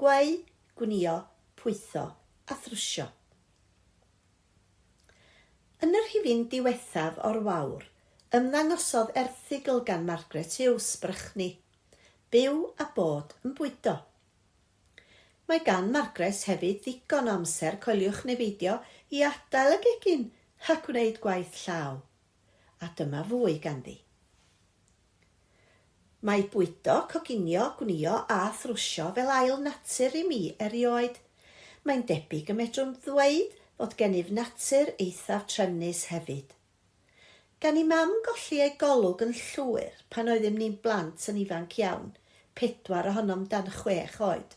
Gweu, gwnïo, pwytho a thrwsio. Yn y rhifyn diwethaf o'r Wawr, ymddangosodd erthygl gan Margaret Hughes, Brychni, Byw a bod yn bwydo. Mae gan Margaret hefyd ddigon o amser, coeliwch neu beidio, i adael y gegin a gwneud gwaith llaw. A dyma fwy ganddi. Mae bwydo, coginio, gwnïo a thrwsio fel ail natur i mi erioed. Mae'n debyg y medrwn ddweud fod gennyf natur eithaf trefnus hefyd. Gan i Mam golli ei golwg yn llwyr pan oeddym ni'n blant yn ifanc iawn, pedwar ohonom dan chwech oed.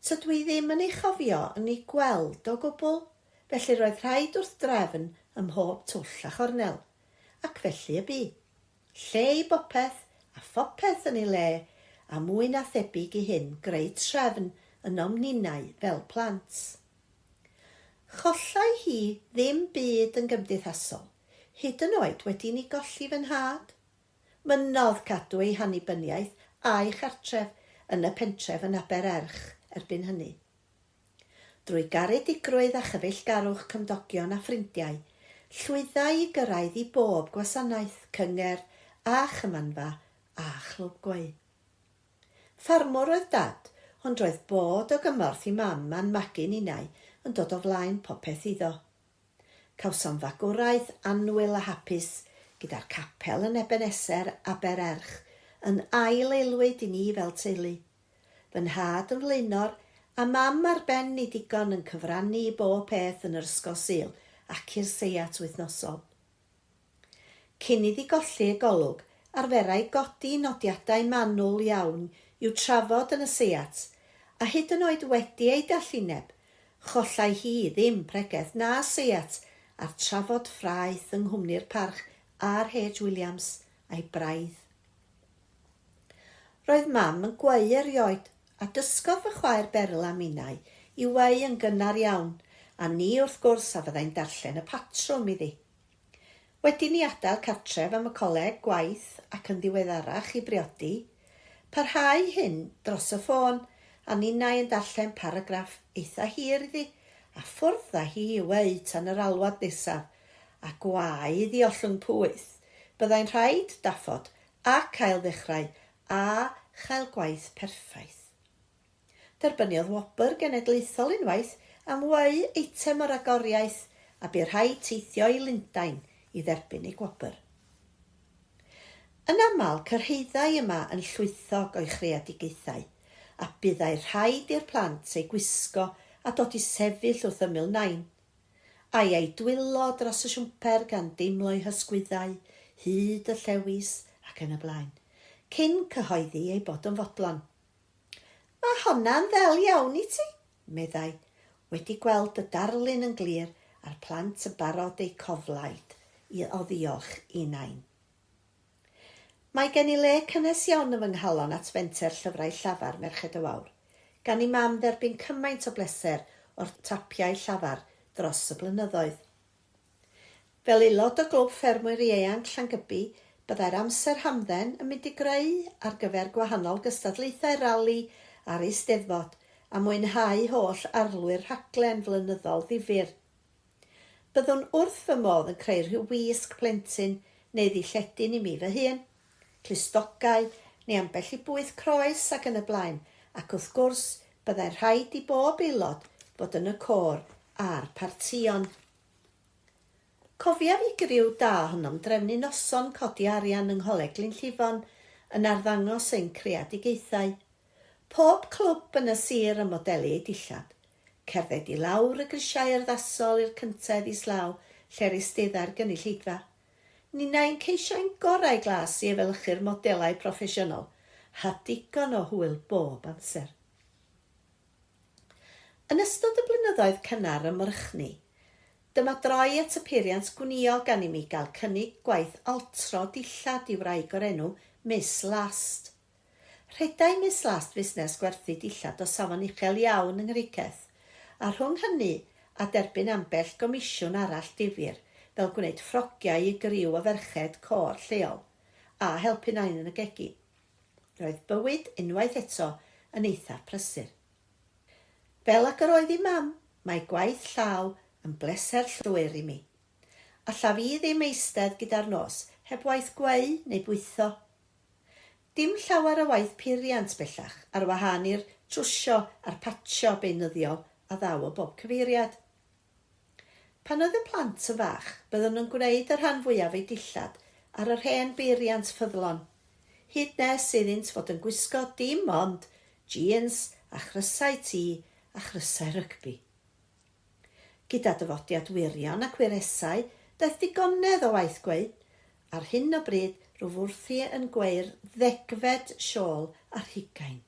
Tydw i ddim yn ei chofio yn ei gweld o gwbl, felly roedd rhaid wrth drefn ym mhob twll a chornel. Ac felly y bu. Lle i bopeth, a phopeth yn ei le, a mwy na thebyg i hyn greu trefn ynom ninnau fel plant. Chollai hi ddim byd yn gymdeithasol, hyd yn oed wedi i ni golli fy nhad. Mynnodd cadw ei hannibyniaeth a'i chartref yn y pentref yn Aber-erch erbyn hynny. Drwy garedigrwydd a chyfeillgarwch cymdogion a ffrindiau, llwyddai i gyrraedd i bob gwasanaeth, cyngerdd a chymanfa a chlwb gweu. Ffarmwr oedd Dad, ond roedd bod o gymorth i Mam a'n magu ninnau yn dod o flaen popeth iddo. Cawsom fagwraeth annwyl a hapus gyda'r capel yn Ebeneser, Aber-erch, yn ail aelwyd i ni fel teulu. Fy nhad yn flaenor, a mam ar ben ei digon yn cyfrannu i bob peth yn yr Ysgol Sul ac i'r seiat wythnosol. Cyn iddi golli ei golwg, arferai godi nodiadau manwl iawn i'w trafod yn y seiat, a hyd yn oed wedi ei dallineb, chollai hi ddim pregeth na seiat a'r trafod ffraeth yng nghwmni'r Parch RH. Williams a'i braidd. Roedd Mam yn gweu erioed, a dysgodd fy chwaer Beryl a minnau i weu yn gynnar iawn, a ni wrth gwrs a fyddai'n darllen y patrwm iddi. Wedi ni adael cartref am y coleg, gwaith ac yn ddiweddarach i briodi, parhau hyn dros y ffôn, a ninnau yn darllen paragraff eitha hir iddi, a ffwrdd â hi i weu tan yr alwad nesaf, a gwae iddi ollwng pwyth, byddai'n rhaid dafod ac ail-ddechrau a chael gwaith perffaith. Derbyniodd wobr genedlaethol unwaith am weu eitem o ragoriaeth a bu rhaid teithio i Lundain i dderbyn ei gwobr. Yn aml, cyrhaeddai yma yn llwythog o'i chreadigaethau, a byddai rhaid i'r plant eu gwisgo a dod i sefyll wrth ymyl Nain. Ai ei dwylo dros y siwmper gan deimlo'i hysgwyddau, hyd y llewis, ac yn y blaen, cyn cyhoeddi ei bod yn fodlon. Mae honna'n ddel iawn i ti, meddai, wedi gweld y darlun yn glir a'r plant yn barod eu coflaid i o ddiolch i Nain. Mae gen i le cynnes iawn yn fy nghalon at fenter Llyfrau Llafar Merched y Wawr, gan i Mam dderbyn cymaint o bleser o'r tapiau llafar dros y blynyddoedd. Fel aelod o Glwb Ffermwyr Ieuanc Llangybi, byddai'r amser hamdden yn mynd i greu ar gyfer gwahanol gystadlaethau rali a'r Eisteddfod, a mwynhau holl arlwy'r rhaglen flynyddol ddifyr. Byddwn wrth fy modd yn creu rhyw wisg plentyn neu ddilledyn i mi fy hun, clustogau, neu ambell i bwyth croes ac yn y blaen, ac wrth gwrs byddai'n rhaid i bob aelod fod yn y côr a'r partïon. Cofiaf i griw da ohonom drefnu noson codi arian yng Ngholeg Glynllifon yn arddangos ein creadigaethau. Pob clwb yn y sir yn modelu eu dillad. Cerdded i lawr y grisiau urddasol i'r cyntedd islaw lle'r eisteddai'r gynulleidfa. Ninnau'n ceisio ein gorau glas i efelychu'r modelau proffesiynol, a digon o hwyl bob amser. Yn ystod y blynyddoedd cynnar ym Mrychni, dyma droi at y peiriant gwnïo gan i mi gael cynnig gwaith altro dillad i wraig o'r enw Miss Last. Rhedai Miss Last fusnes gwerthu dillad o safon uchel iawn yng Nghriceth, a rhwng hynny a derbyn ambell gomisiwn arall difyr fel gwneud ffrogiau i griw o ferched côr lleol, a helpu Nain yn y gegin. Roedd bywyd, unwaith eto, yn eithaf prysur. Fel ag yr oedd i Mam, mae gwaith llaw yn bleser llwyr i mi. Allaf i ddim eistedd gyda'r nos heb waith gweu neu bwytho. Dim llawer o waith peiriant bellach, ar wahân i'r trwsio a'r patsio beunyddiol a ddaw o bob cyfeiriad. Pan oedd y plant yn fach, byddwn yn gwneud y rhan fwyaf eu dillad ar yr hen beiriant ffyddlon, hyd nes iddynt fod yn gwisgo dim ond jîns a chrysau T a chrysau rygbi. Gyda dyfodiad wyrion ac wyresau, daeth digonedd o waith gweu. Ar hyn o bryd, rwyf wrthi yn gweu'r ddegfed siôl ar hugain.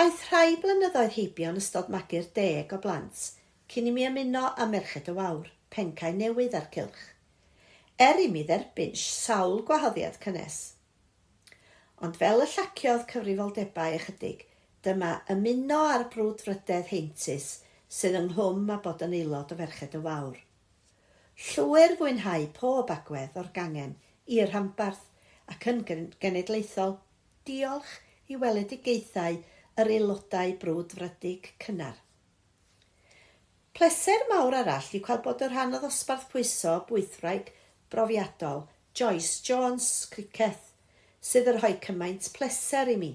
Aeth rhai blynyddoedd heibio yn ystod magu'r deg o blant cyn i mi ymuno â Merched y Wawr, Pencae Newydd a'r cylch. Er i mi dderbyn sawl gwahoddiad cynnes. Ond fel y llaciodd cyfrifoldebau ychydig, dyma ymuno â'r brwdfrydedd heintus sydd ynghlwm â bod yn aelod o Ferched y Wawr. Llwyr fwynhau pob agwedd o'r gangen i'r rhanbarth ac yn genedlaethol. Diolch i weledigaethau yr aelodau brwdfrydig cynnar. Pleser mawr arall yw cael bod yn rhan o ddosbarth pwyso bwythwraig brofiadol Joyce Jones, Criccieth, sydd yn rhoi cymaint pleser i mi.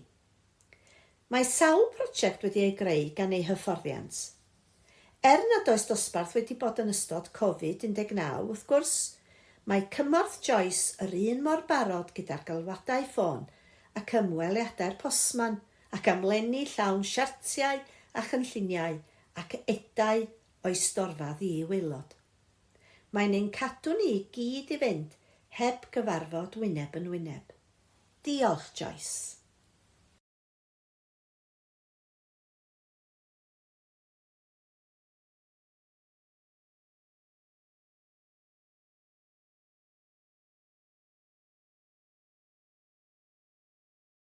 Mae sawl prosiect wedi ei greu gan ei hyfforddiant. Er nad oes dosbarth wedi bod yn ystod Covid 19, wrth gwrs, mae cymorth Joyce yr un mor barod gyda'r galwadau ffôn ac ymweliadau'r postman ac amlenni llawn siartiau a chynlluniau ac edau o'i storfa ddi-waelod. Mae'n ein cadw ni i gyd i fynd heb gyfarfod wyneb yn wyneb. Diolch, Joyce.